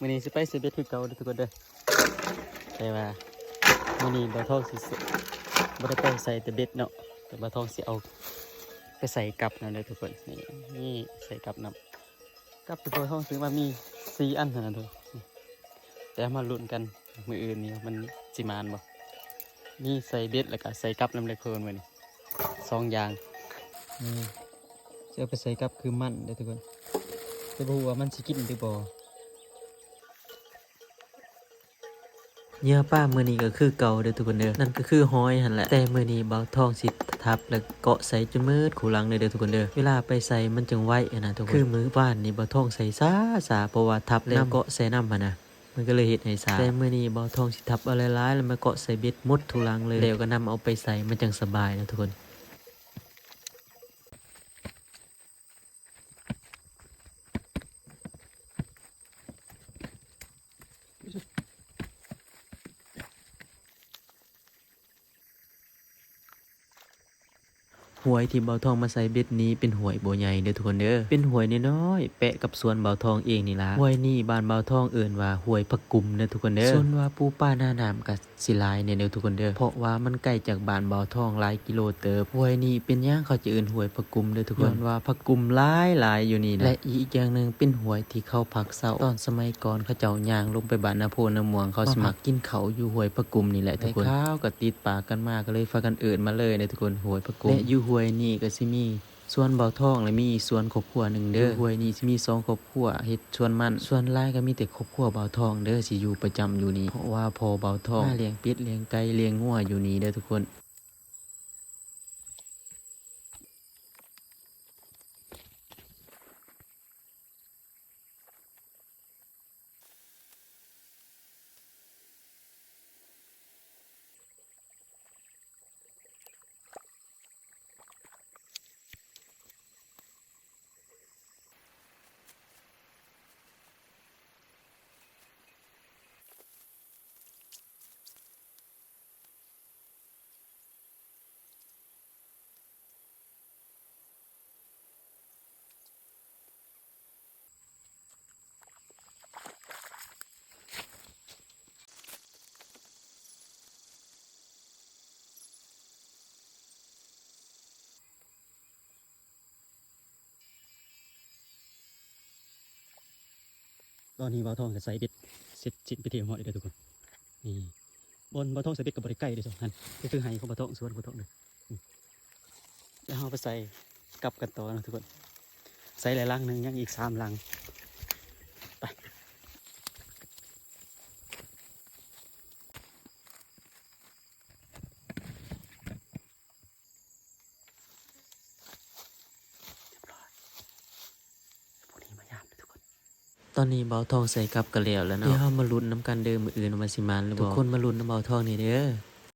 ມື້ນີ້ຊິໄປໃສ່ເບັດຄືເກົ່າເດີທຸກຄົນເດີ ແຕ່ວ່າມື້ນີ້ບ່າວທອງຊິ ບໍ່ໄດ້ໄປໃສ່ແຕ່ເບັດເນາະ ແຕ່ບ່າວທອງຊິເອົາໄປໃສ່ກັບນຳເດີທຸກຄົນ. ນີ້ ນີ້ໃສ່ກັບນຳ ກັບທີ່ບ່າວທອງຊື້ມາມີສີ່ອັນຫັ້ນນະທຸກຄົນ. ແຕ່ມາລຸ້ນກັນມື້ອື່ນນີ້ມັນຊິໝານບໍ່ ມີໃສ່ເບັດແລ້ວກະໃສ່ກັບນຳເດີທຸກຄົນ ມື້ນີ້ສອງຢ່າງ. ນີ້ ຊິເອົາໄປໃສ່ກັບຄືມັນເດີທຸກຄົນ ແຕ່ບໍ່ຮູ້ວ່າມັນຊິກິນຫຼືບໍ່. ເຫຍື່ອປາມື້ນີ້ກໍຄືເກົ່າເດີທຸກຄົນເດີ ນັ້ນກໍຄືຫອຍຫັ້ນແຫຼະ ແຕ່ມື້ນີ້ບ່າວທອງຊິທັບ ແລ້ວເກາະໃສ່ຈົນໝົດຄູ່ຫຼັງເລີຍເດີທຸກຄົນເດີ. ເວລາໄປໃສ່ມັນຈັ່ງໄວຫັ້ນນະທຸກຄົນ ຄືມື້ວານນີ້ບ່າວທອງໃສ່ຊ້າໆ ເພາະວ່າທັບແລ້ວເກາະໃສ່ນຳຫັ້ນນະ ມັນກໍເລີຍເຮັດໃຫ້ຊ້າ. ແຕ່ມື້ນີ້ບ່າວທອງຊິທັບເອົາຫຼາຍໆ ແລ້ວມາເກາະໃສ່ເບັດໝົດຄູ່ຫຼັງເລີຍ ແລ້ວກໍນຳເອົາໄປໃສ່ ມັນຈັ່ງສະບາຍນະທຸກຄົນ. ຫ້ວຍທີ່ບ່າວທອງມາໃສ່ເບັດນີ້ເປັນຫ້ວຍບໍ່ໃຫຍ່ເດີທຸກຄົນເດີ ເປັນຫ້ວຍນ້ອຍໆ ແປະກັບສວນບ່າວທອງເອງນີ້ລະ. ຫ້ວຍນີ້ບ້ານບ່າວທອງເອີ້ນວ່າຫ້ວຍຜັກກຸມເດີທຸກຄົນເດີ ສ່ວນວ່າປູປາໜ້ານ້ຳກໍ ຊິຫຼາຍແດ່ເດີທຸກຄົນເດີ ເພາະວ່າມັນໄກຈາກບ້ານບ່າວທອງຫຼາຍກິໂລເຕີບ. ຫ້ວຍນີ້ເປັນຫຍັງເຂົາຈະເອີ້ນຫ້ວຍຜັກກຸມເດີທຸກຄົນ ຍ້ອນວ່າຜັກກຸມຫຼາຍໆຢູ່ນີ້ນະ ແລະ ອີກຢ່າງໜຶ່ງເປັນຫ້ວຍທີ່ເຂົາພັກເຊົາ. ຕອນສະໄໝກ່ອນເຂົາເຈົ້າຍ່າງລົງໄປບ້ານນາໂພນາມ່ວງ ເຂົາຊິມັກກິນເຂົ້າຢູ່ຫ້ວຍຜັກກຸມນີ້ແຫຼະທຸກຄົນ. ໄດ້ຂ່າວກໍຕິດປາກກັນມາ ກໍເລີຍພາກັນເອີ້ນມາເລີຍເດີທຸກຄົນ ຫ້ວຍຜັກກຸມ. ແລະ ຢູ່ຫ້ວຍນີ້ກໍຊິມີ ສວນບ່າວທອງ ແລະ ມີສວນຄອບຄົວໜຶ່ງເດີ. ຢູ່ຫ້ວຍນີ້ຊິມີສອງຄອບຄົວເຮັດສວນມັນ ສ່ວນຫຼາຍກໍມີແຕ່ຄອບຄົວບ່າວທອງເດີ ຊິຢູ່ປະຈຳຢູ່ນີ້ ເພາະວ່າພໍ່ບ່າວທອງມາລ້ຽງເປັດລ້ຽງໄກ່ລ້ຽງງົວຢູ່ນີ້ເດີທຸກຄົນ. ຕອນນີ້ບ່າວທອງກໍໃສ່ເບັດເສັດສິ້ນໄປທີ່ຮອດແລ້ວເດີທຸກຄົນ. ນີ້ ບ່ອນບ່າວທອງໃສ່ເບັດກໍບໍ່ໄດ້ໄກເດ້ ຫັ້ນກໍຄືໄຮ່ຂອງບ່າວທອງ ສວນຂອງບ່າວທອງເດີ. ແລ້ວເຮົາໄປໃສ່ກັບກັນຕໍ່ເນາະທຸກຄົນ. ໃສ່ແລ້ວຫຼັງໜຶ່ງ ຍັງອີກສາມຫຼັງ. ໄປ. ຕອນນີ້ບ່າວທອງໃສ່ກັບກໍແລ້ວແລ້ວເນາະ ດຽວເຮົາມາລຸ້ນນຳກັນເດີ ມື້ອື່ນວ່າຊິໝານຫຼືບໍ່. ທຸກຄົນມາລຸ້ນນຳບ່າວທອງແດ່ເດີ.